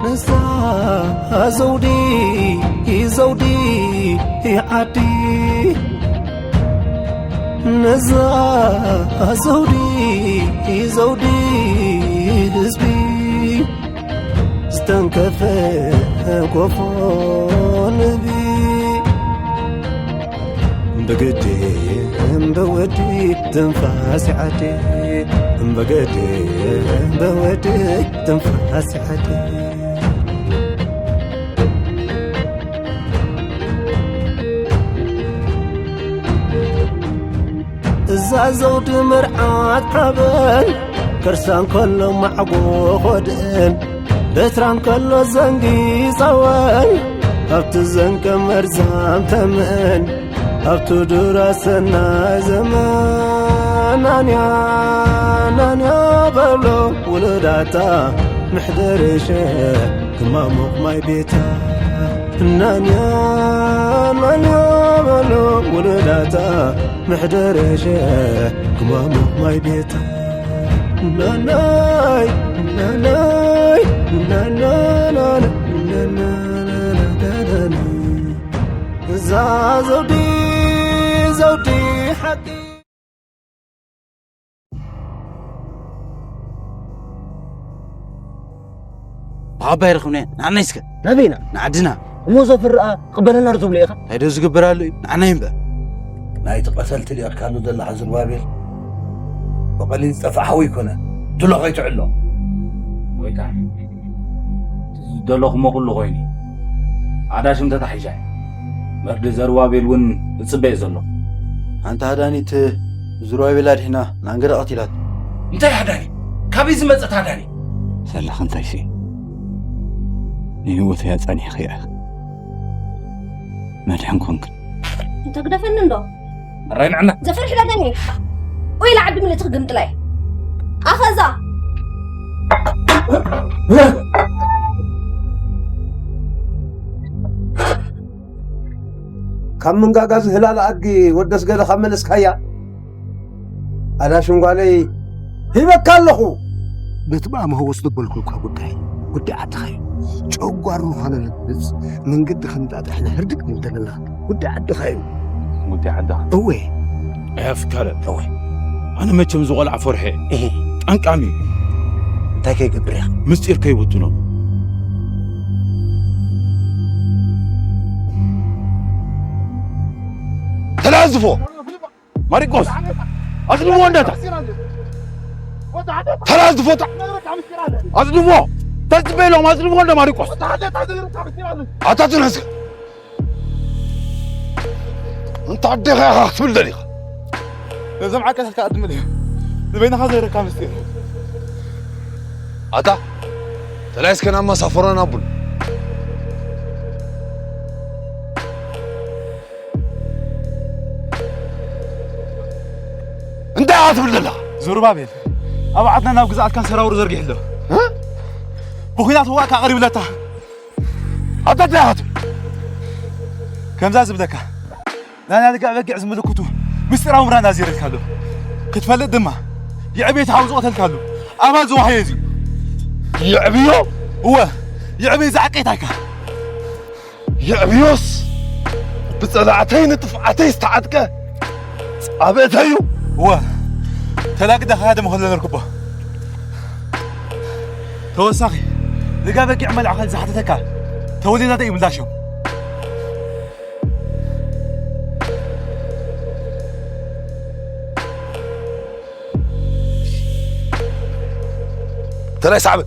እዛ ዘውዲ፣ ዘውዲ ዓዲ፣ ነዛ ዘውዲ፣ ዘውዲ ህዝቢ፣ ዝተንከፈ ጎፎ ንህቢ። ብግዲ እምበወዲ ትንፋስ ዓዲ፣ ብግዲ እምበወዲ ትንፋስ ዓዲ። እዛ ዘውዲ መርዓት ሓበን፣ ከርሳ እንከሎ ማዕጎ ኾድእን፣ በትራ እንከሎ ዘንጊ ጸወን፣ ኣብቲ ዘንቀ መርዛም ተመን፣ ኣብቲ ዱራ ሰናይ ዘመን። ናንያ፣ ናንያ በሎ ውሉዳታ፣ ምሕደርሸ ክማሙቕ ማይ ቤታ። ናንያ፣ ናንያ በሎ ውሉዳታ፣ ምሕደርሸ ክማሙቕ ማይ ቤታ። ናናይ፣ ናናይ፣ ናናናና፣ ናናናና። እዛ ዘውዲ፣ ዘውዲ ሓቂ። ብዓባይ ረኽብናዮ። ንዓናይ እስከ። ናበይና? ንዓድና። እሞ ዘፍርኣ ክቕበለና ዶ ትብሎ ኢኻ? እንታይ ዶ ዝግበር ኣሎ እዩ? ንዓናይ እምበር። ናይቲ ቀተልቲ ልኢኽካሉ ዘለኻ ዝሩባቤል ብቐሊል ዝጠፍእ ሓዊ ኣይኮነን። ድሎ ከይትዕሎ። ጎይታ፣ እቲ ዝደለኹሞ ኩሉ ኮይኑ እዩ። ኣዳሽም ተታሒዛ እያ። መርዲ ዘሩባቤል እውን እጽበ እየ ዘለኹ። ሓንቲ ሃዳኒት ዝሩባቤል ኣድሒና ንኣንገዳ ቀቲላቶ። እንታይ ሃዳኒ? ካበይ ዝመጸት ሃዳኒ? ዘለኻ እንታይ ስኢን? ንህይወተይ ኣጻኒሕኽያ ኢኺ። መድሕን ኮንክን። እንተ ግደፈኒ እንዶ። መራይ ንዕና። ዘፍርሕ ደገኒ። ወይ ኢላ ዓዲ ምልእቲ ክግምጥላ እየ። ኣኸዛ። ካብ ምንጋጋ ዝህላል ኣድጊ ወደስ ገለ ካብ መለስካያ፣ ኣዳሽም ጓለይ ሂበካ ኣለኹ። ነቲ ብኣ መህወስ ዘበልኩልካ ጉዳይ፣ ጉዳይ ዓድኻ እዩ። ጨጓር ምዃነ ነግልጽ፣ መንገዲ ክንጣጥሕ ንህርድግ ንብል ዘለና ጉዳይ ዓድኻ እዩ። ጉዳይ ዓድኻ? እወ። ኣያ ፍካረ። እወ። ኣነ መቸም ዝቖልዓ ፈርሐ። እህ። ጠንቃሚ እዩ። እንታይ ከይገብር ኢኻ? ምስጢር ከይብትኖ። ተላዝፎ! ማሪቆስ! ኣጽልምዎ እንዳታ! ተላዝፎ! ኣጽልምዎ! ተጽበ ኢሎም ኣጽልምዎ እንዳ ማሪቆስ! ኣታ ትነስከ! እንተ ኣዴኻ ኢኻ ክትብል ደሊኻ? ነዞም ዓቀታት ከኣ ድምል እዩ። ንበይንኻ ዘይረካ ምስጢር። ኣታ ተላይስከ ናብ መሳፈሮና ቡን። እንታይ ኢኻ ትብል ዘለኻ? ዘሩባቤል፣ ኣብ ዓድና ናብ ግዝኣትካን ሰራውሩ ዘርጊሑ ኣሎ። እ? ብኲናት ህዋእካ ኣቕሪብለታ። ኣታ እንታይ ኢኻ ትብል? ከምዛ ዝብለካ፣ ናና ልጋዕ በጊዕ ዝምልክቱ ምስጢራዊ ምራን ኣዚረልካ ኣሎ። ክትፈልጥ ድማ፣ የዕቤት ሓው ዝቐተልካ ኣሎ። ኣባል ዝዋሕየ እዚ። የዕብዮ? እወ፣ የዕቤት ዝዓቀይታካ። የዕብዮስ ብጸላእተይ ንጥፍኣተይ ዝተዓጥቀ ጻብእተዩ። እወ፣ ተላግዳ ኸያደ መኸሎ ነርክቦ። ተወሳኺ፣ ልጋ በጊዕ መልኣኸ ዝሓተተካ፣ ተወሊዳ ዶ እዩ ምላሾም? ተላይ ሳዕበ።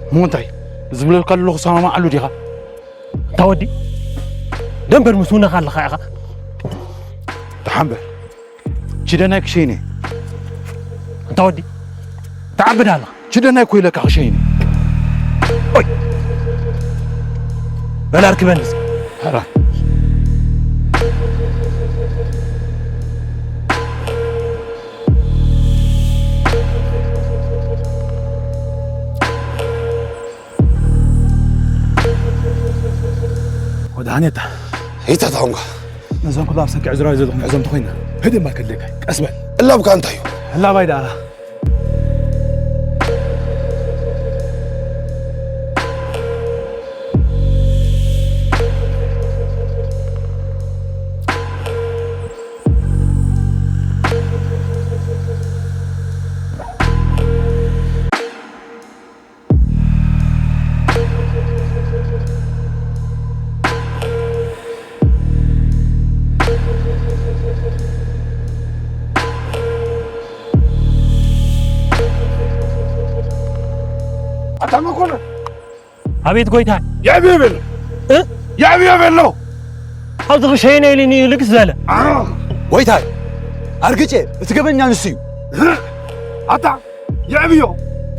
እሞ እንታይ ዝብለልካ ኣለኹ፣ ሰማማዓሉ ዲኻ? እታ ወዲ ደንበር ምስ ውነኻ ኣለኻ ኢኻ። ደሓን በል። ችደናይ ክሸይነ። እንታ ወዲ፣ ትዓብድ ኣለኻ። ችደናይ እኮ ኢለካ ክሸይነ። ኦይ! በል ኣርክበኒ እስኪ። ኧረ። ወድሓን የታ። ይታ ታኹምካ። ነዞም ኩሉ ኣብ ሰኪዕ ዝረኣዩ ዘለኹም ሕዞም ተኾይና። ህድማ ከድልየካ። ቀስ በል። እላብካ እንታይ እዩ? እላባይ ደኣ። ኣታ መኮነን! ኣቤት ጎይታ! የዕብዮ ቤሎ! እ? የዕብዮ ቤሎ! ኣብዚ ክሸይነ ኢሉኒ እዩ ልግስ ዝበለ። ኣረ! ጎይታይ! ኣርግጬ! እቲ ገበኛ ንሱ እዩ! እ? ኣታ! የዕብዮ!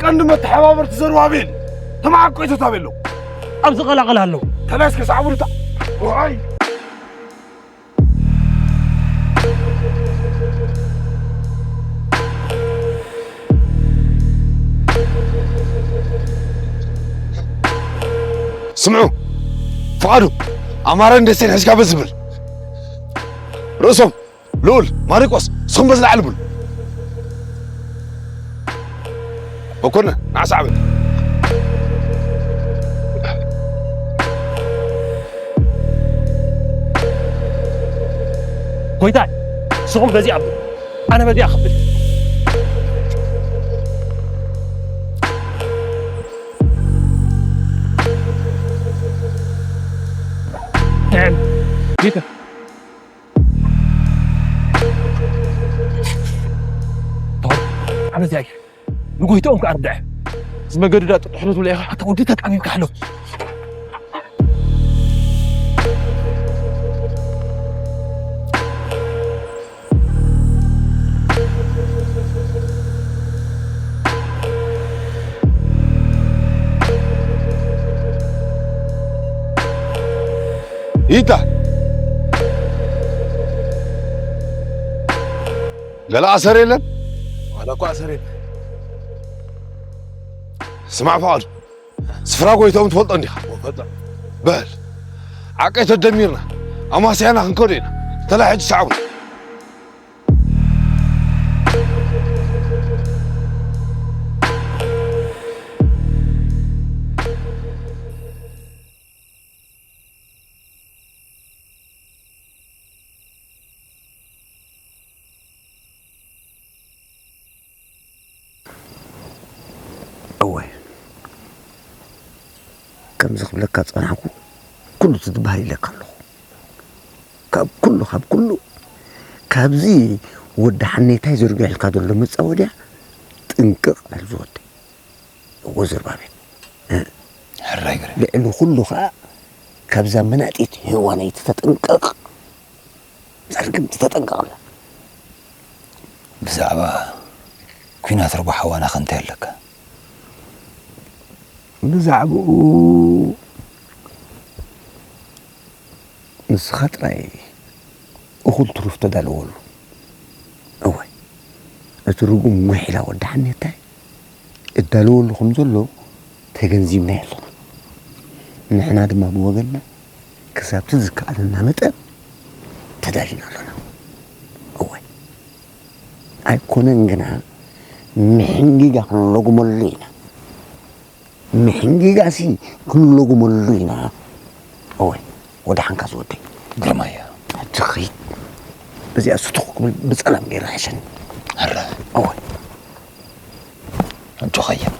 ቀንዲ መተሓባበርቲ ዘርባቤል! ተመዓቆይቶታ ቤሎ! ኣብዚ ቀላቕል ኣለዉ። ተላስከ ሰዓቡልታ! ዋይ! ስምዑ፣ ፍቓዱ፣ ኣማረን ደሴን ሒዝካ በዚ ብል። ርእሶም፣ ልኡል፣ ማሪቆስ፣ ንስኹም በዚ ላዕሊ ብሉ። መኮንን፣ ንዓ ሰዓበ። ጎይታይ፣ ንስኹም በዚኣ ኣብሉ፣ ኣነ በዚኣ ክብል። ጌታ። ዓመት ያየ ንጎይትኦም ከኣ ርድዐ። እዚ መገዲ ዳ ጥጥሕሎ ትብሎ ኢኻ? ኣታ ወዲ ተጣቢብካ ሕለፍ። ይታ ገለ ኣሰር የለን? ዋላ እኮ ኣሰር የለን። ስማዕ ፍቓዱ፣ ስፍራ ጎይትኦም ትፈልጦ እንዲኻ? እፈልጦ። በል፣ ዓቀይ ተደሚርና፣ ኣማስያና ክንከዶ ኢና። ተላ ሕጂ ሰዓቡ። እወ፣ ከምዚ ክብለካ ዝጸናሕኩ፣ ኩሉ እቲ ዝበሃል ኢለካ ኣለኹ። ካብ ኩሉ፣ ካብ ኩሉ፣ ካብዚ ወዲ ሓኔታይ ዘርጊሕልካ ዘሎ መጻወድያ ጥንቅቕ በል ዝወደይ። እወ ዘርባቤል። እ። ሕራይ ግረ። ልዕሊ ኩሉ ኸኣ ካብዛ መናጢት ሄዋነይቲ ተጠንቀቕ። ጸርግምቲ ተጠንቀቕላ። ብዛዕባ ኲናት ርቡሕ ሓዋና ከ እንታይ ኣለካ? ብዛዕባኡ ንስኻ ጥራይ እኹል ትሩፍ ተዳለወሉ። እወ፣ እቲ ርጉም ጉሒላ ወዲ ሓኔታይ እዳለወሉ ከም ዘሎ ተገንዚብናዮ ኣለና። ንሕና ድማ ብወገንና ክሳብቲ ዝከኣለና መጠን ተዳሊና ኣሎና። እወ፣ ኣይኮነን ግና ምሕንጊጋ ክንለጉመሉ ኢና። ምሕንጊጋሲ ክንለጉመሉ ኢና። እወ፣ ወደ ሓንካ ዝወደይ። ግርማያ። ሕጂ ኸይድ። እዚኣ ስቱቕ ክብል ብጸላም ገይራ ሕሸኒ። ኣረ። እወ። ሕጂ ኸይድ።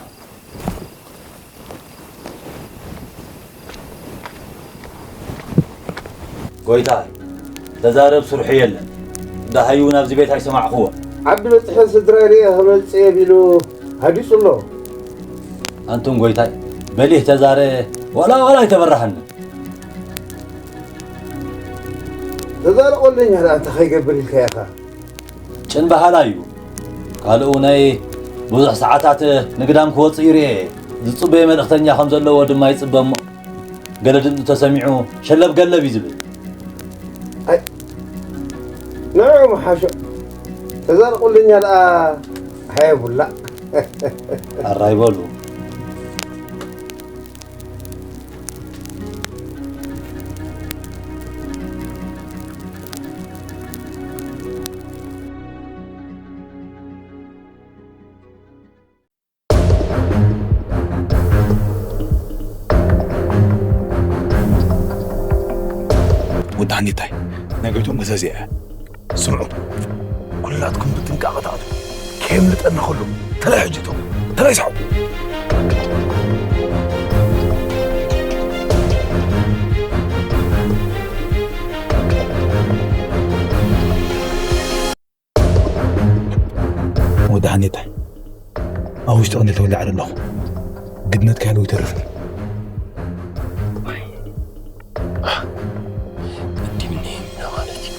ጎይታ፣ ተዛረብ ስርሑ የለን። ደሃዩ ናብዚ ቤት ኣይሰማዕኽዎ። ዓዲ በጽሐ ስድራይ ርእየ ክመጽእ እየ ቢሉ ሃዲጹ ኣሎ። ኣንቱም ጎይታይ፣ በሊህ ተዛረ ዋላ ዋላ ኣይተበራሃኒ። ተዛረ ቆለኛ ደኣ እንታይ ከይገብር ኢልካ ኢኻ? ጭን በሃላይ እዩ። ካልእ እውነይ ብዙሕ ሰዓታት ንግዳም ክወጽእ ይርኤ። ዝጽበዮ መልእኽተኛ ከም ዘለዎ ድማ ይጽበ እሞ፣ ገለ ድምጺ ተሰሚዑ ሸለብ ገለብ እዩ ዝብል። ኣይ፣ ንዑ ምሓሾ። ተዘርቑልኛ ደኣ ሃየቡላ። ኣራይ በሉ። ወዲ ሃኒታይ፣ ናይ ጎይትኦም ገዛ እዚኣ እያ። ስምዑ፣ ኩላትኩም ብጥንቃቐ ተኣትዉ። ከየምልጠና ከሎ፣ ተላይ ሕጅቶ፣ ተላይ ሰሓቡ። ወዲ ሃኒታይ፣ ኣብ ውሽጢ ቀንዲ ተወላዕር ኣለኹ። ግድነት ካይሉ ይተርፍኒ። እንዲምኒ ማለት እዩ።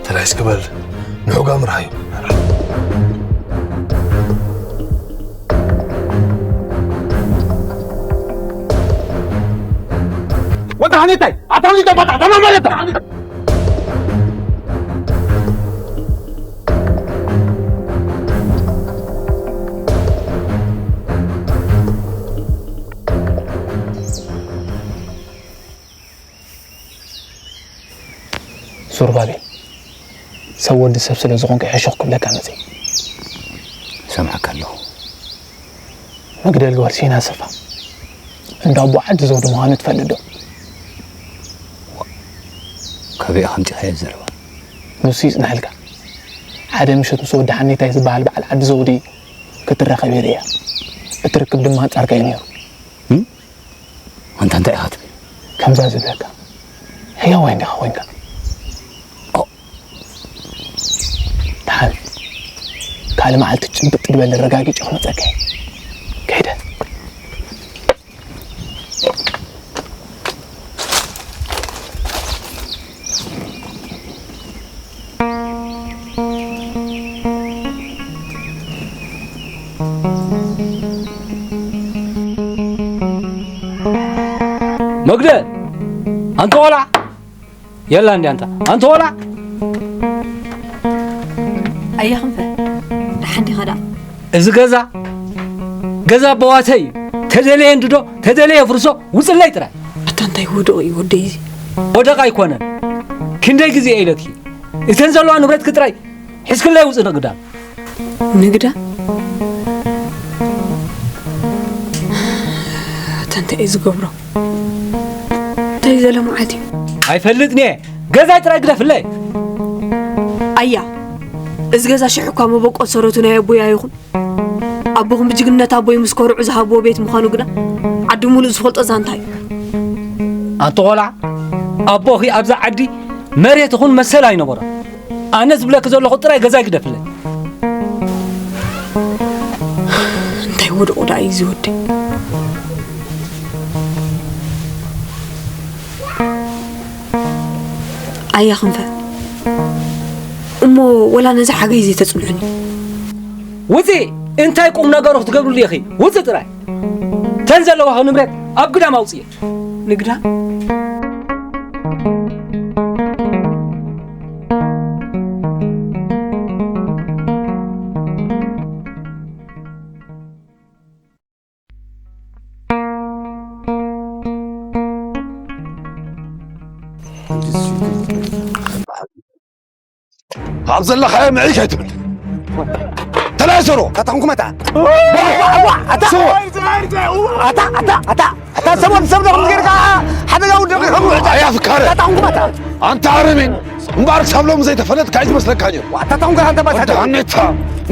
ተላይ እስኪ በል፣ ንሑጋ ምርሃዩ። ወዲ ሃኒታይ፣ ኣታ ሃኒታይ፣ ባታ፣ ኣታ ሃኒታይ። ዞርባቤል፣ ሰብ ወዲ ሰብ ስለ ዝኾንካ ይሕሸኽ ክብለካ መጽእ። ሰምዓካ ኣለኹ። መግደል ጓል ሲና ሰፋ እንዳ ኣቦ ዓዲ ዘውዲ ምዃኑ ትፈልጥ ዶ? ካበይ ኣምጺኻዮ ዘረባ? ንሱ ይጽንሐልካ። ሓደ ምሸት ምስ ወዲ ሓኔታይ ዝበሃል በዓል ዓዲ ዘውዲ ክትራኸብ ይርእያ። እቲ ርክብ ድማ ኣንጻርካ እዩ ነይሩ። እም? ኣንታ እንታይ ኢኻ ትብል? ከምዛ ዝብለካ፣ ህያዋይ እንዲኻ ኮይንካ። ኦ። ደሓን፣ ካልእ መዓልቲ ጭብጥ ዝበለ ኣረጋጊጸ ክመጸካ እየ። ከይደ። መግደ፣ ኣንተ ቆልዓ! የላ እንዲ ኣንታ፣ ኣንተ ቆልዓ! ኣያ ክንፈ፣ ደሓን ዲኻ ደኣ? እዚ ገዛ፣ ገዛ ኣቦዋተይ እዩ። ተደለየ እንድዶ፣ ተደለየ ፍርሶ፣ ውፅለይ ጥራይ። ኣታ እንታይ ወደቕ እዩ ወደይ እዚ? ወደቕ ኣይኮነን። ክንደይ ግዜ እየ ኢለኪ? እተን ዘለዋ ንብረትኪ ጥራይ ሒዝክለይ ውፅእ ንግዳ። ንግዳ? ኣታ እንታይ እዩ ዝገብሮ? እንታይ ዘለ መዓት እዩ? ኣይፈልጥን እየ። ገዛይ ጥራይ ግደፍለይ። ኣያ፣ እዚ ገዛ ሽሕ እኳ መበቆል ሰረቱ ናይ ኣቦይ ኣይኹን። ኣቦኹም ብጅግንነት ኣቦይ ምስ ኮርዑ ዝሃብዎ ቤት ምዃኑ ግና ዓዲ ሙሉእ ዝፈልጦ ዛንታ እዩ። ኣንቲ ቆልዓ፣ ኣቦኺ ኣብዛ ዓዲ መሬት ይኹን መሰል ኣይነበሮን። ኣነ ዝብለኪ ዘለኹ ጥራይ ገዛይ ግደፍለይ። እንታይ ወደቑ ደኣ እዩ እዚ ወደይ? ኣያ ክንፈ፣ እሞ ወላ ነዚ ሓገይ ዘይተጽንዑኒ? ውጺ! እንታይ ቁም ነገሩ ክትገብርሉ ኢኺ? ውጺ ጥራይ! ተን ዘለዋኺ ንብረት ኣብ ግዳም ኣውጽኤ። ንግዳ? ኣብ ዘለኻዮ ምዕይ ከይትብል። ተላሰሮ። ታታኹም ኩመታ። ኣታ፣ ኣታ፣ ኣታ፣ ኣታ፣ ኣታ፣ ሰሞን ሰብ ደኹም ጌርካ ሓደጋ ውድቕ ይኸውን። ኣያ ፍካረ። ታታኹም ኩመታ። ኣንታ ኣረሜን፣ እምበኣር ክሳብ ሎሚ ዘይተፈለጥካ እዩ ዝመስለካ ነይሩ። ዋ፣ ኣታ ታኹም ከ ኣንታ ባሳ ወዲ ሃኔታ፣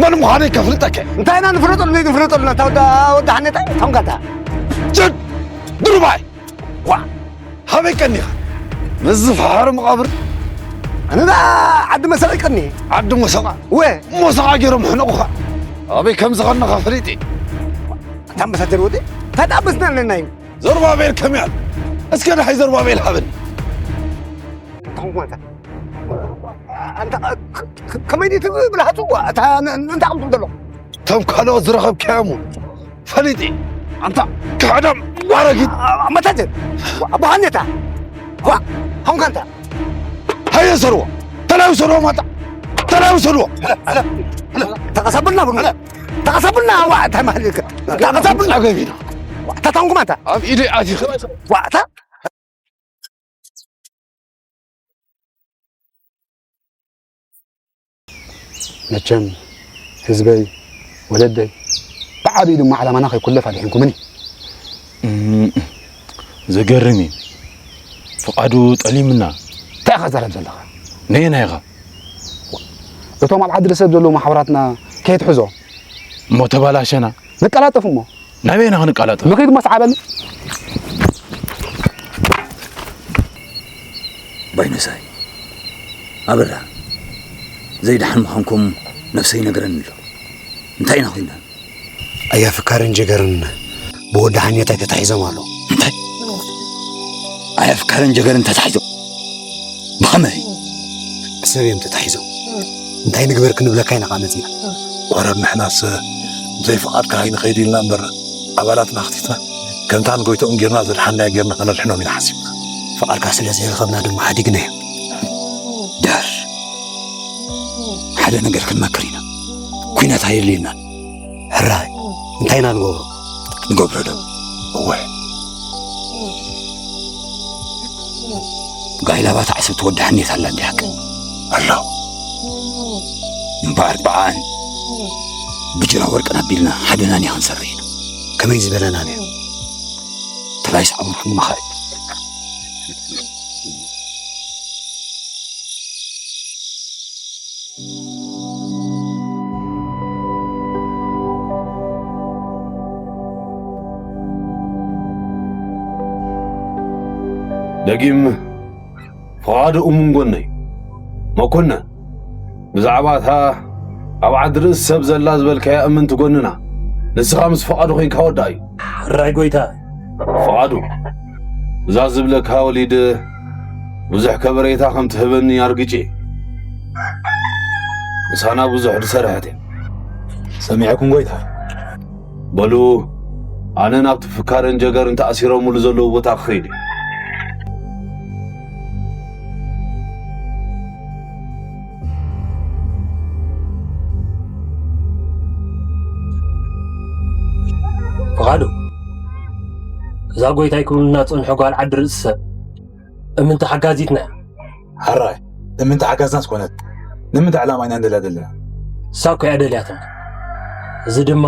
መን ምዃነይ ከፍልጠካ። እንታይ ኢና ንፍለጠሉ ዘይንፍለጠሉ፣ ኣታ ወዲ፣ ወዲ ሃኔታ፣ ታኹም ከ ኣታ። ጭድ! ድሩባይ! ዋ! ሃበይ ቀኒኻ? ምስዚ ፈሓሪ መቓብር? ኣነ ደኣ ዓዲ መሰቓ ይቀኒ። ዓዲ መሰቓ? ወ! መሰቓ ገይሮም ሕነቑኻ። ኣበይ ከም ዝቐነኻ ፈሊጠ። ኣታ ኣምባሳደር ወዲ፣ እንታይ ደኣ መስና ኣለና እዩ? ዘሩባቤል ከመይ ኣሎ? እስከ ደሓይ ዘሩባቤል ሃበኒ። ኣንታ፣ ኣንታ፣ ከ-፣ ከ-፣ ከመይ ድዩ ትብል ሃጽዋ? እታ ን-፣ ን-፣ እንታይ ከምትብል ዘሎ? እቶም ካልኦት ዝረኸብካዮም እውን ፈሊጢ። ኣንታ ክሕዶም ኣረጊት። ዋ፣ መታጀን። ዋ፣ ኣቦ ሃኔታ። ዋ፣ ሆንካ ኣንታ። ሃየ ሰርዎ። ተላዊ ሰርዎ ማታ። ተላዊ ሰርዎ። ተቐሰብና ብሉ። ተቐሰብና፣ ዋ፣ እንታይ ማለት እዩ? ተቐሰብና። ኣገቢና። ዋ፣ ተታንኩም ኣንታ። ኣብ ኢደይ ኣትዩ። ዋ፣ እታ መቸም ህዝበይ፣ ወለደይ፣ ብዓቢኡ ድማ ዓላማና ከይኩለፍ ኣድሒንኩምኒ። እም፣ ዘገርም እዩ። ፍቓዱ ጠሊምና። እንታይ ኢኻ ትዛረብ ዘለኻ? ነየናይ ኢኻ? እቶም ኣብ ዓዲ ሰብ ዘለዉ ማሕበራትና ከየትሕዞ። እሞ ተባላሸና። ንቀላጠፍ እሞ። ናበይ ኢና ክንቀላጠፍ? ንኺድ እሞ ሰዓበኒ። ባይነሳይ፣ ኣበራ፣ ዘይደሓን ምዃንኩም ነብሰይ ይነግረኒ ኣሎ። እንታይ ኢና ኮይና? ኣያ ፍካርን ጀገርን ብወዲ ሓኔታይ ተታሒዞም ኣለዉ። እንታይ? ኣያ ፍካርን ጀገርን ተታሒዞም? ብኸመይ? ብሰብ እዮም ተታሒዞም። እንታይ ንግበር ክንብለካ ኢና ከኣ መጺና። ቆረብ ንሕናስ ብዘይ ፍቓድካ ኣይንኸይድ ኢልና እምበር ኣባላትና ኣኽቲትና ከምታ ንጎይትኦም ጌርና ዘድሓንናዮ ጌርና ከነድሕኖም ኢና ሓሲብና። ፍቓድካ ስለ ዘይረኸብና ድማ ሓዲግናዮም። ዳር ሓደ ነገር ክንመክር ኢና። ኲናት ኣየድልየናን። ሕራይ እንታይ ኢና ንገብሮ? ንገብሮ ዶ? እወ። ጋይላባ ተዓሰብቲ ወዲ ሓኔት ኣላ እንዲያክ። ኣሎ። እምበኣር ብኣን ብጅራ ወርቅን ኣቢልና ሓደናን ኢና ክንሰርሕ ኢና። ከመይ ዝበለና ነይሩ? ተባይስ ዓወርኩም መኻሪ። ደጊም ፍቓዱ እሙን ጎነይ። መኮነን፣ ብዛዕባ እታ ኣብ ዓዲ ርእሲ ሰብ ዘላ ዝበልካያ እምንቲ ጎንና፣ ንስኻ ምስ ፍቓዱ ኮይንካ ወዳእ እዩ። ሕራይ ጎይታ። ፍቓዱ፣ እዛ ዝብለካ ወሊድ ብዙሕ ከበሬታ ከም ትህበኒ ኣርግጺ። ምሳና ብዙሕ ዝሰርሐት እያ። ሰሚዐኩም ጎይታ። በሉ፣ ኣነ ናብቲ ፍካርን ጀገርን ተኣሲሮምሉ ዘለዉ ቦታ ክኸይድ እየ። ፍቓዱ፣ እዛ ጎይታይ ክብሉና ጸንሑ ጓል ዓዲ ርእሲ ሰብ እምንቲ ሓጋዚትና እያ። ሕራይ፣ እምንቲ ሓጋዝናስ ኮነት፣ ንምንታይ ዕላማ ኢና ንደልያ ዘለና? እሳ እኮ እያ ደልያትና። እዚ ድማ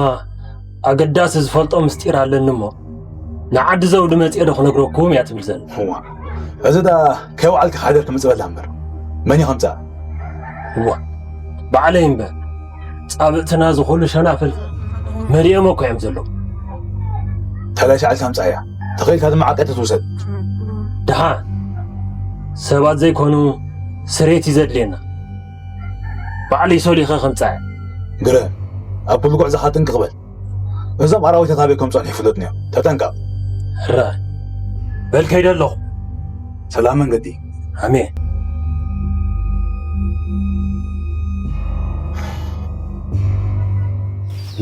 ኣገዳሲ ዝፈልጦ ምስጢር ኣለኒ እሞ፣ ንዓዲ ዘውዲ መጺኤ ዶ ክነግረኩም እያ ትብል ዘላ። እዋ፣ እዚ ደኣ ከይወዓልካ ሓደር ክምጽእ በላ እምበር፣ መን እዩ ከምጽኣ? እዋ፣ ባዕለይ እምበር፣ ጻብዕትና ዝኾኑ ሸናፍል መሊኦም እኮ እዮም ዘለዉ። ተላሻዕል ታምጻያ፣ ተኸኢልካ ድማ ዓቀት ትውሰድ። ደሓን፣ ሰባት ዘይኮኑ ስሬት እዩ ዘድልየና። ባዕለይ ሶሊኸ ከምጻያ። ግረ፣ ኣብ ኩሉ ጉዕዞኻ ጥንቅቕ በል። እዞም ኣራዊታት ኣበይ ከም ጸንሑ ይፍለጥን እዮም። ተጠንቀቕ። ሕራይ። በል ከይደ ኣለኹ። ሰላም መንገዲ። ኣሜን።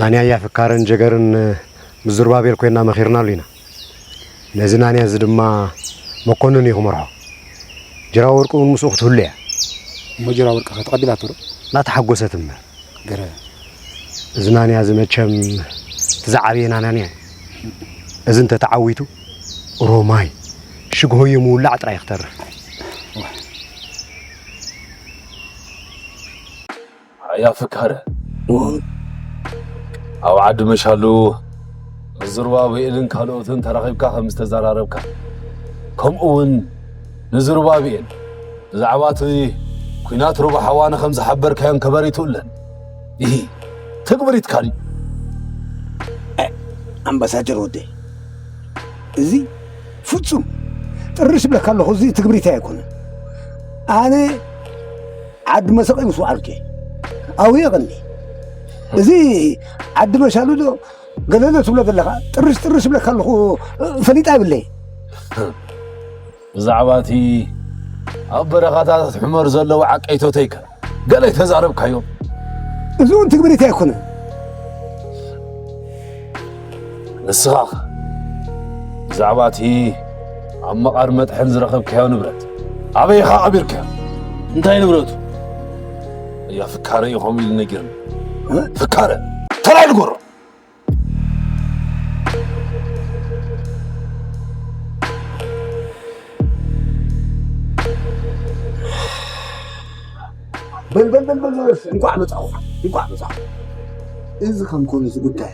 ናንያ እያ ፍካርን ጀገርን ምስ ዙርባቤል ኮይንና መኺርናሉ ኢና። ነዚ ናንያ እዚ ድማ መኮንን እዩ ክመርሖ። ጅራ ወርቂ እውን ምስኡ ክትህሉ እያ። እሞ ጅራ ወርቂ ከ ተቐቢላቶ ዶ? እናተሓጎሰት እምበር። ገረ። እዚ ናንያ እዚ መቸም እቲ ዝዓበየ ናንያ እዩ። እዚ እንተተዓዊቱ ሮማይ ሽግሆዮ ምውላዕ ጥራይ ክተርፍ። ኣያ ፍካረ። ኣብ ዓዲ መሻሉ ምስ ዝሩባቤልን ካልኦትን ተራኺብካ ከም ዝተዘራረብካ፣ ከምኡ እውን ንዝሩባቤል ብዛዕባ እቲ ኲናት ሩባ ሓዋነ ከም ዝሓበርካዮን ከበሪትኡለን። ይሂ ትግብሪትካ ድዩ? ኣምባሳደር ወደይ፣ እዚ ፍጹም ጥርሽ ብለካ ኣለኹ፣ እዚ ትግብሪት ኣይኮነን። ኣነ ዓዲ መሰቀይ ምስ ወዓልኩ እየ። ኣብኡ እየ ቀኒ። እዚ ዓዲ መሻሉ ዶ ገለ ዶ ትብሎ ዘለኻ? ጥርሽ ጥርሽ ብለካ ኣለኹ፣ ፈሊጣ ይብለይ። ብዛዕባ እቲ ኣብ በረኻታት ሕመር ዘለዉ ዓቀይቶተይከ ገለ ኣይተዛረብካዮም? እዚ እውን ትግብሪት ኣይኮነን። ንስኻ ብዛዕባ እቲ ኣብ መቓር መጥሕን ዝረኸብካዮ ንብረት ኣበይ ኢኻ ቀቢርካዮ? እንታይ ንብረቱ? እያ ፍካረ እዩ ከምኡ ኢሉ ነጊርኒ። ፍካረ ተላይ ንገሮ። በል በል በል በል በል፣ እንኳዕ መጻኹ፣ እንኳዕ መጻኹ። እዚ ከም ኮነ እዚ ጉዳይ፣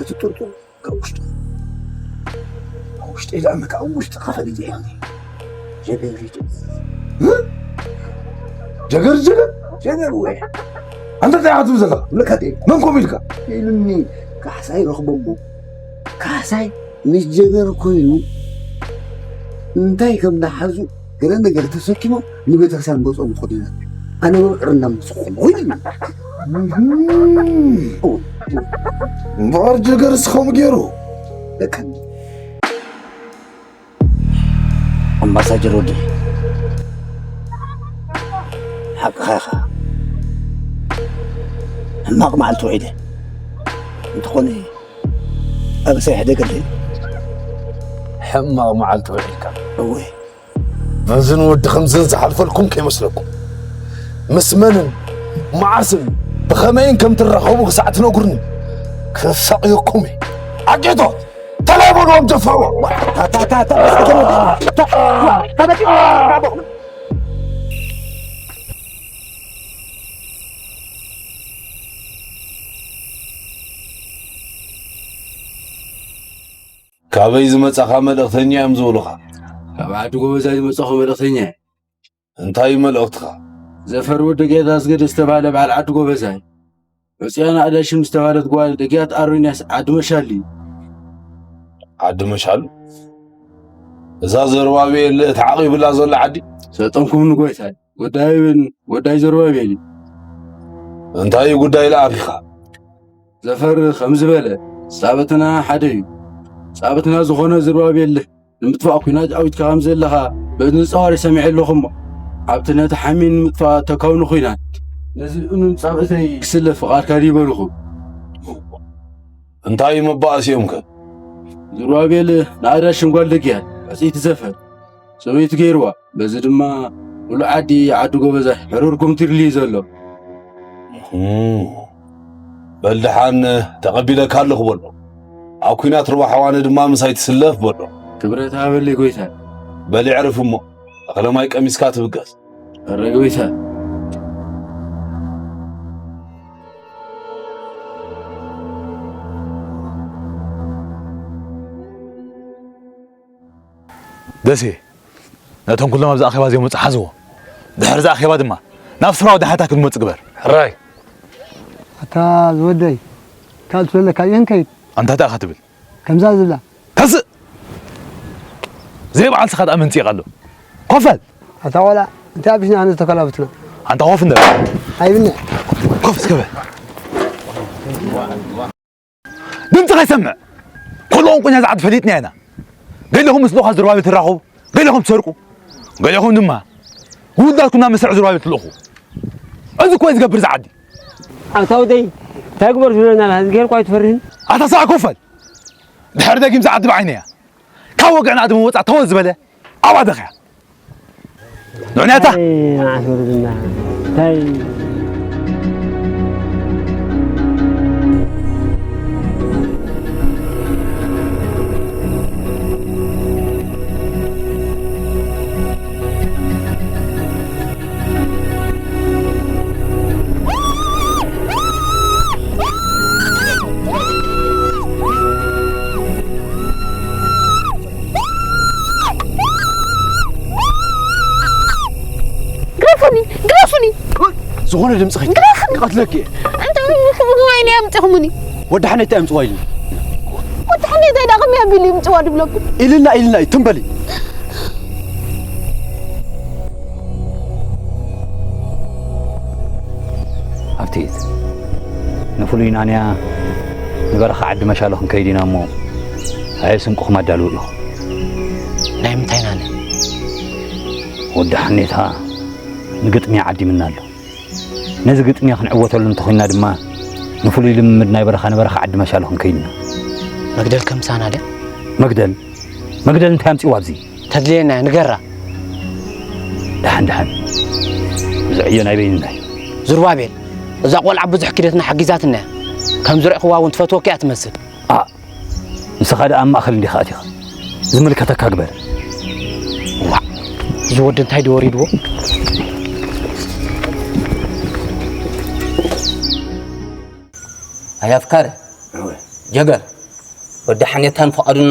እቲ ጥርጡር ካብ ውሽጢ፣ ካብ ውሽጢ ኢለ እምካ ኣብ ውሽጢ ከፈል ይዘይኒ። ጀገር ይጀ-፣ እ? ጀገር ጀገር፣ ጀገር ወይ። ኣንተ እንታይ ኢኻ ትብል ዘለኻ? ብለካ ደይ፣ መን ኮም ኢልካ? ኢሉኒ፣ ካሕሳይ ረኽቦሞ። ካሕሳይ ምስ ጀገር ኮይኑ እንታይ ከም ዝሓዙ ገለ ነገር ተሰኪሞም ንቤተክርስትያን ገጾም ይኸዱ ኢና። ኣነ መብዕር እናመሰኹ ኮይኑ። እምበኣር ጀገርስ ከምኡ ገይሩ። ደቀኒ። ኣምባሳጀር ወዲ፣ ሓቅኻ ኢኻ። ሕማቕ መዓልቲ ውዒለ። እንተኾነ፣ ኣብ ሰይሕ ደገለይ። ሕማቕ መዓልቲ ውዒልካ። እወ። በዝን ወዲ ከምዝን ዝሓልፈልኩም ከይመስለኩም። ምስ መንን መዓስን ብኸመይን ከም ትራኸቡ ክሳዕ ትነግሩኒ፣ ክሳቕየኩም እየ። ኣጌቶት! ተላይ በልዎም፣ ደፍርዎም! ካበይ ዝመጻኻ መልእኽተኛ እዮም ዝብሉኻ? ካብ ዓዲ ጎበዛይ ዝመጻኹ መልእኽተኛ እየ። እንታይ እዩ መልእኽትኻ? ዘፈር ወዲ ጌታ ኣስገደ ዝተባህለ በዓል ዓዲ ጎበዛይ፣ ዕጽያን ኣዳሽም ዝተባህለት ጓል ደግያት ኣሮንያስ ዓዲ መሻል እዩ። ዓዲ መሻል? እዛ ዘሩባቤል ተዓቒቡላ ዘሎ ዓዲ? ሰጠንኩምኒ ጎይታይ። ወዳይ፣ ወዳይ ዘሩባቤል እዩ። እንታይ እዩ ጉዳይ ለኣኺኻ? ዘፈር ከም ዝበለ፣ ጻብእትና ሓደ እዩ። ጻብእትና ዝኾነ ዘሩባቤል ንምጥፋእ ኲናት ኣዊጅካ ከም ዘለኻ በእዝኒ ጸዋሪ ሰሚዐ ኣለኹ እሞ፣ ኣብቲ ነቲ ሓሚን ንምጥፋእ ተካውኒ ኲናት፣ ነዚ እኑን ጻብእተይ ክስለፍ ፍቓድካ ድዩ በልኹ። እንታይ እዩ መባእሲኦምከ? ዘሩባቤል ንኣዳሽም ጓል ደግያት፣ ዕጽይቲ ዘፈር፣ ሰበይቲ ገይርዋ። በዚ ድማ ሙሉእ ዓዲ፣ ዓዲ ጎበዛይ ሕሩር ኩምቲርሊ እዩ ዘሎ። እም፣ በል ደሓን ተቐቢለካ ኣለኹ በሎ። ኣብ ኲናት ሩባ ሓዋነ ድማ ምሳይ ትስለፍ በሎ። ክብረት ሃበለይ ጎይታ። በል የዕርፍ እሞ፣ እኽለ ማይ ቀሚስካ ትብገስ። ኣረ ጎይታ። ደሴ፣ ነቶም ኩሎም ኣብዚ ኣኼባ እዚኦም መጹ ሓዝዎም። ድሕሪ እዚ ኣኼባ ድማ ናብ ስፍራ ወዲ ሓታ ክትመጹ ግበር። ሕራይ። ኣታ ዝወደይ፣ ካልእ ትብለካ እየ ንከይድ። ኣንታ እንታይ ኢኻ ትብል? ከምዛ ዝብላ። ተስእ! ዘይበዓል ስኻ ደኣ መንጺቕ ኣሎ። ኮፍ በል! ኣታ ቆልዓ፣ እንታይ ኣቢስና ኣነ ዝተከላብትና? ኣንታ ኮፍ እንበል። ኣይብነ። ኮፍ እስከ በል። ድምፂ ከይሰምዕ። ኩሉ ቁንቁኛ ዝዓዲ ፈሊጥና ኢና። ገለኹም ምስ ልኡኻት ዘሩባቤል ትራኸቡ፣ ገለኹም ትሰርቁ፣ ገለኹም ድማ ውላድኩም ናብ መስርዕ ዘሩባቤል ትልእኹ። እዚ እኮ እዩ ዝገብር ዝዓዲ። ኣታ ወደይ፣ እንታይ ግበር ዝብለና ኣላ? እዝግሄር እኮ ኣይትፈርህን። ኣታ ሰብኣይ ኮፍ በል። ድሕሪ ደጊም ዝዓዲ ብዓይነያ። ካብ ወግዕና ድማ ወፃእ ተወል ዝበለ ኣባድኽ እያ። ዱንያታ። ኣይ፣ መዓት ወረድና። እንታይ? ግረፉኒ፣ ግረፉኒ። ዝኾነ ድምፂ ኸይ-፣ ግረፉኒ። ክቐትለኪ እየ። እንተ ወይኒ ኣምፂኹምኒ። ወዲ ሓነይ እንታይ ኣምፅዋ ኢልኒ? ወዲ ሓነይ እንታይ ዳቕም ኣቢሉ ይምፅዋ ድብለኩም? ኢልና፣ ኢልና እዩ፣ ትም በሊ። ኣብቲት ንፍሉይ ናንያ ንበረኻ ዓዲ መሻሎ ክንከይድ ኢና እሞ፣ ኣየ ስንቁኹም ኣዳልዉ ኣለኹ። ናይ ምንታይ ናንያ? ወዲ ሓኔታ ንግጥሚ ዓዲምና ኣሎ። ነዚ ግጥሚ ክንዕወተሉ እንተኾይንና ድማ ንፍሉይ ልምምድ ናይ በረኻ ንበረኻ ዓዲ መሻሉ ክንከይድ ኢና። መግደል ከምሳና ድያ? መግደል? መግደል እንታይ ኣምጺእዋ ኣብዚ? ተድልየና እያ፣ ንገራ። ደሓን ደሓን። እዚ ዕዮ ናይ በይንና እዩ። ዙርባቤል፣ እዛ ቆልዓ ብዙሕ ኪደትና ሓጊዛትና እያ። ከም ዝረእኽዋ እውን ትፈትወኪ እያ ትመስል። ኣ፣ ንስኻ ደኣ ኣብ ማእከል እንዲኻ ኣቲኻ። ዝምልከተካ ግበር። ዋዕ፣ እዚ ወዲ እንታይ ድዩ ወሪድዎ? ኣይ ኣፍካሪ፣ እወ። ጀገር፣ ወዲ ሓኔታን ፍቓዱን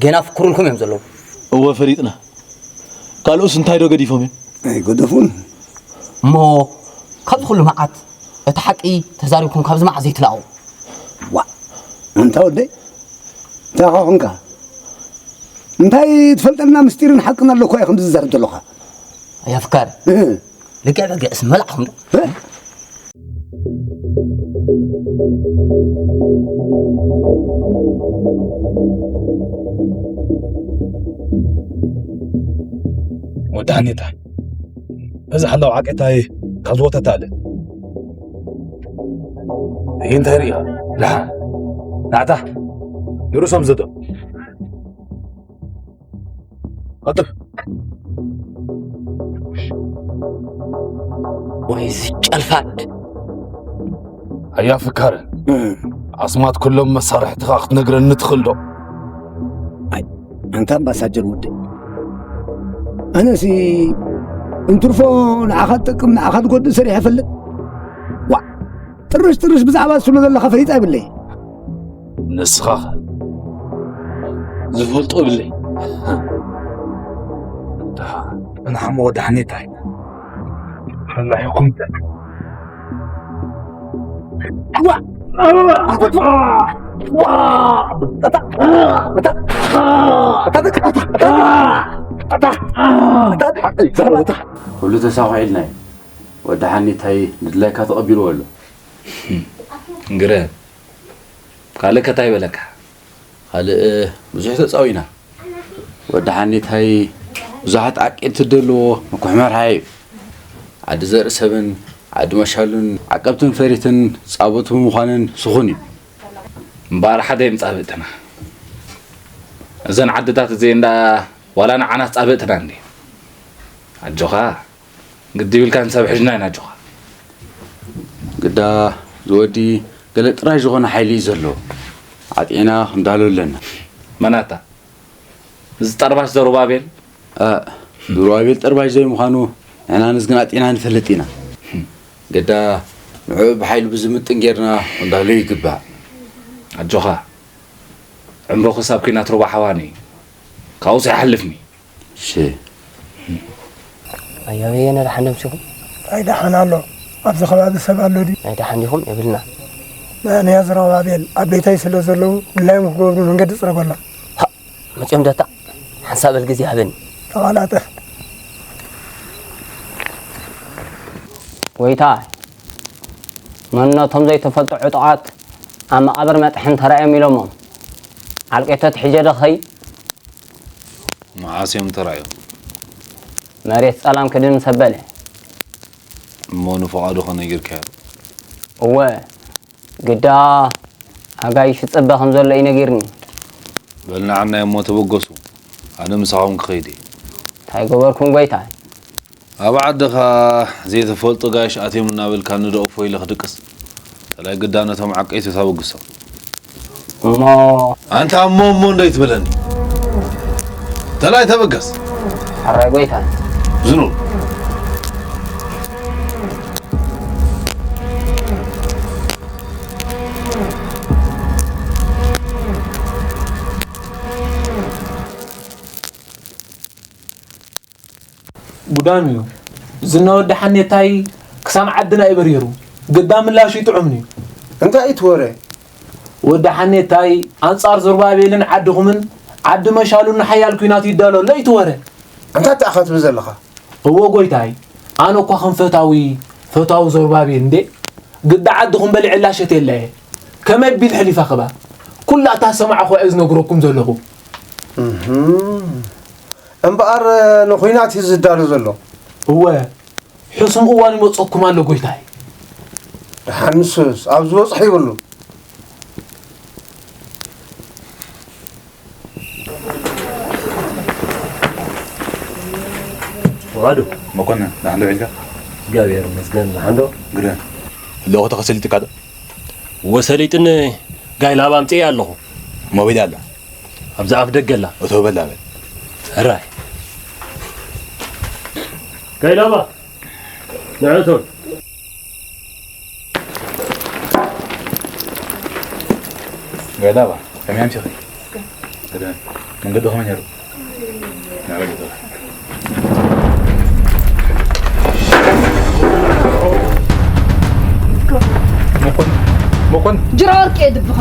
ጌና ፍክሩልኩም እዮም ዘለዉ። እወ፣ ፈሊጥና። ካልኡስ እንታይ ዶ ገዲፎም እዮም? ኣይገደፉን። እሞ ካብዚ ኩሉ መዓት እቲ ሓቂ ተዛሪብኩም ካብዚ መዓት ዘይትላኡ? ዋእ፣ ኣንታ ወደይ፣ እንታይ ኾንካ? እንታይ ትፈልጠልና ምስጢርን ሓቅን ኣለኳ ኢኻ ከምዚ ዝዛረብ ዘለኻ? ኣይ ኣፍካሪ፣ እህ። ልክዕ በጊዕስ መልኣኹም ዶ? እህ? ወዲ ሓኔታ፣ እዚ ሓላው ዓቄታይ ካብ ዝወተት ኣለ። ይህ እንታይ ርኢኻ? ደሓን። ናዕታ፣ ንርእሶም ዝዶ። ቀጥል። ወይ እዚ ጨልፋድ። ኣያ ፍካረ፣ እም። ኣስማት ኩሎም መሳርሕትኻ ክትነግረኒ ትኽእል ዶ? ኣይ፣ ኣንታ ኣምባሳጀር ውደ። ኣነሲ እንትርፎ ንዓኻ ትጠቅም፣ ንዓኻ ትጎድእ ሰሪሐ እፈልጥ። ዋእ፣ ጥርሽ ጥርሽ ብዛዕባ እሱ ዘለኻ ፈሊጣ ይብለይ። ንስኻ ኸ? ዝፈልጦ ይብለይ። እንሓሞ ወዲ ሓኔታይ። ፈላሒኹም። ኩሉ ተሳኺዕልና እዩ። ወዲ ሓኔታይ ንድላይካ ተቐቢልዎ ኣሎ። ግረ፣ ካልእ ከ እንታይ በለካ? ካልእ ብዙሕ ተጻዊና። ወዲ ሓኔታይ ብዙሓት ዓቀብቲ ደለዎ ምኩሕ መርሓ እዩ። ዓዲ ዘርኢ ሰብን ዓዲ መሻሉን ዓቀብትን ፈሪትን ጻብእቲ ብምዃንን ስኹን እዩ። እምበኣር ሓደ እዮም ጻብእትና። እዘን ዓድታት እዚኤን ደኣ ዋላ ንዓናስ ጻብእትና እንድየን። ኣጆኻ፣ ግዲ ኢልካ ንሰብ ሒዝና ኢና ኣጆኻ። ግዳ ዝወዲ ገለ ጥራይ ዝኾነ ሓይሊ እዩ ዘለዎ። ዓጢዕና ክንዳሎ ኣለና። መናታ? እዚ ጠርባሽ ዘሩባቤል? እ፣ ዘሩባቤል ጠርባሽ ዘይምዃኑ ንሕና ንስ ግን ዓጢዕና ንፈልጥ ኢና። ግዳ ንዕኡ ብሓይሉ ብዝምጥን ጌርና ክንዳሎ ይግባእ። ኣጆኻ። ዕምሩኽስ ኣብ ኲናት ሩባ ሓዋኒ እዩ። ካብኡስ ኣይሓልፍን እዩ። እሺ። ኣያ በየነ ደሓን ደምሲኹም? ኣይ ደሓን ኣሎ። ኣብዚ ከባቢ ሰብ ኣሎ ድዩ? ናይ ደሓን ዲኹም? የብልና። ንያ ዘሩባቤል ኣብ ቤተይ ስለ ዘለዉ ድላዮም ክገብሩ መንገዲ ጽረገሎም። ሃ፣ መጺኦም ደታ ሓንሳብ በል ግዜ ሃበኒ። ተቐላጠፍ። ጎይታ፣ መንነቶም ዘይተፈልጡ ዕጡቓት ኣብ መቓብር መጥሕን ተራእዮም ኢሎሞም። ዓልቄቶት ሒጀ ዶ ኸይ? መዓስ እዮም ተራእዮም? መሬት ጸላም ክድን ምስ ኣበለ። እሞ ንፍቓዱ ኸ ነጊርካዮ? እወ፣ ግዳ ኣጋይሽ ይጽበ ከም ዘሎ እዩ ነጊርኒ። በል ንዓናይ እሞ ተበገሱ፣ ኣነ ምሳኹም ክኸይድ እየ። እንታይ ገበርኩም ጎይታይ? ኣብ ዓድኻ ዘይተፈልጡ ጋይሽ ኣትዮም እናበልካ ንደኦ ፎይለ ክድቅስ። ተላይ ግዳ ነቶም ዓቀይቱ ተበግሶም። እሞ ኣንታ እሞ እሞ እንዶ ይትበለኒ። ተላይ ተበገስ። ሕራይ ጎይታ። ዝኑ። ጉዳም እዩ። ዝና ወዲ ሓኔታይ ክሳብ ዓድና እዩ በሪሩ። ግዳ ምላሹ ይጥዑም እዩ። እንታይ እዩ እቲ ወረ? ወዲ ሓኔታይ ኣንጻር ዞርባቤልን ዓድኹምን ዓዲ መሻሉን ንሓያል ኲናት ይዳሎ ኣሎ እዩ እቲ ወረ። እንታይ ተኣኻ ትብል ዘለኻ? እወ ጎይታይ፣ ኣነ እኳ ከም ፈታዊ፣ ፈታዊ ዞርባቤል እንዴ፣ ግዳ ዓድኹም በሊዐላ ሸቴላ እየ። ከመይ ቢል ሕሊፋ ክባ? ኩላ እታ ዝሰማዕኹዋ እየ ዝነግረኩም ዘለኹ። እህም። እምበኣር ንኹናት እዩ ዝዳሎ ዘሎ። እወ፣ ሕሱም እዋን ይመጸኩም ኣሎ ጎይታይ። ደሓን ንሱስ ኣብ ዝበጽሖ ይብሉ። ፍቓዱ። መኮንን፣ ደሓን ዶ ሒዝካ? እግዚኣብሔር ይመስገን፣ ደሓን ዶ? ግደ። ኣለኹ ተኸሰሊጥካ ዶ? ወሰሊጥን ጋይ ላባ ኣምጽኤ ኣለኹ። ሞቢል ኣላ። ኣብዚ ኣፍ ደገ ኣላ። እቶ በላ በል። ሕራይ። ጋይ ላባ፣ ንዕእቶም። ጋይ ላባ፣ ከመይ ኣምሲኺ? ግደ። መንገዲ ከመይ ነይሩ? መኮንን፣ መኮንን። ጅራ ወርቂ እየ ድብኻ።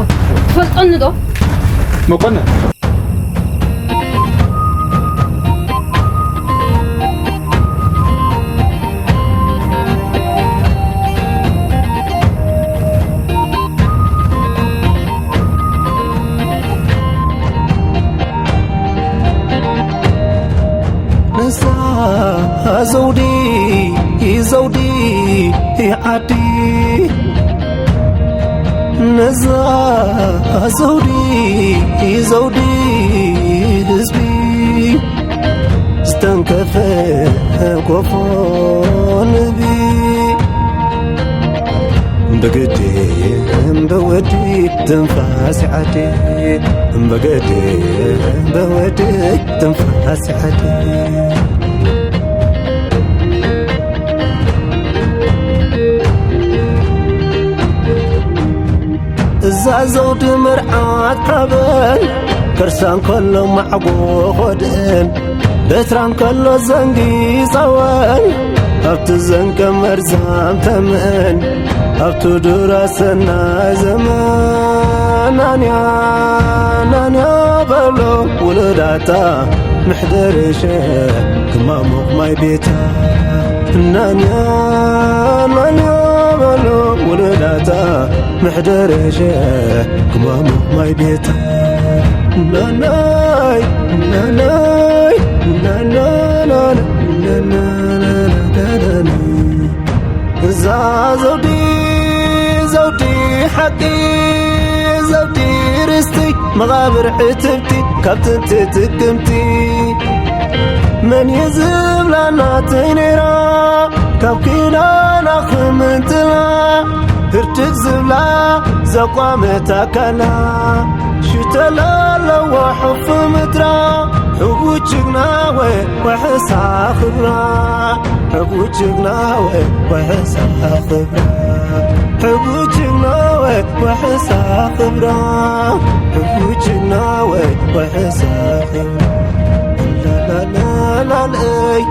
ትፈልጠኒ ዶ? መኮንን። ነዛ ዘውዲ፣ ዘውዲ ዓዲ፣ ነዛ ዘውዲ፣ ዘውዲ ህዝቢ፣ ዝተንከፈ ኮፎ ንቢ። ብግዲ እምበወዲ ትንፋስ ዓዲ፣ እምበገዲ እምበወዲ ትንፋስ ዓዲ። እዛ ዘውዲ መርዓት ሓበን፣ ከርሳ እንከሎ ማዕጎ ኾድእን፣ በትራ እንከሎ ዘንጊ ጸወን፣ ኣብቲ ዘንገ መርዛም ተምእን፣ ኣብቲ ዱራ ሰናይ ዘመን። ናንያ፣ ናንያ በሎ ውሉዳታ፣ መሕደሪ ሸክማ ሞቕ ማይ ቤታ። ናንያ፣ ናንያ በሎ ውሉዳታ፣ መሕደሪ ሸክማ ሞቕ ማይ ቤታ። ናናይ፣ ናናይ፣ ናናናና፣ ናናናና። እዛ ዘውዲ፣ ዘውዲ ሓቂ፣ ዘውዲ ርስቲ፣ መቓብር ዕትብቲ፣ ካብ ጥንቲ ጥቅምቲ። መን እዩ ዝብላ ናተይ ነይራ፣ ካብ ኪዳና ክምንጥላ፣ ህርድግ ዝብላ ዘቋመት ኣካላ። ሽተላ ኣለዋ ሕፉ ምድራ፣ ሕቡት ጅግና ወይ ዋሕሳ ክብራ። ሕቡት ጅግና ወይ ዋሕሳ ክብራ። ሕቡት ጅግና ወይ ዋሕሳ ክብራ። ሕቡት ጅግና ወይ ዋሕሳ ክብራ። ላላላላለይ።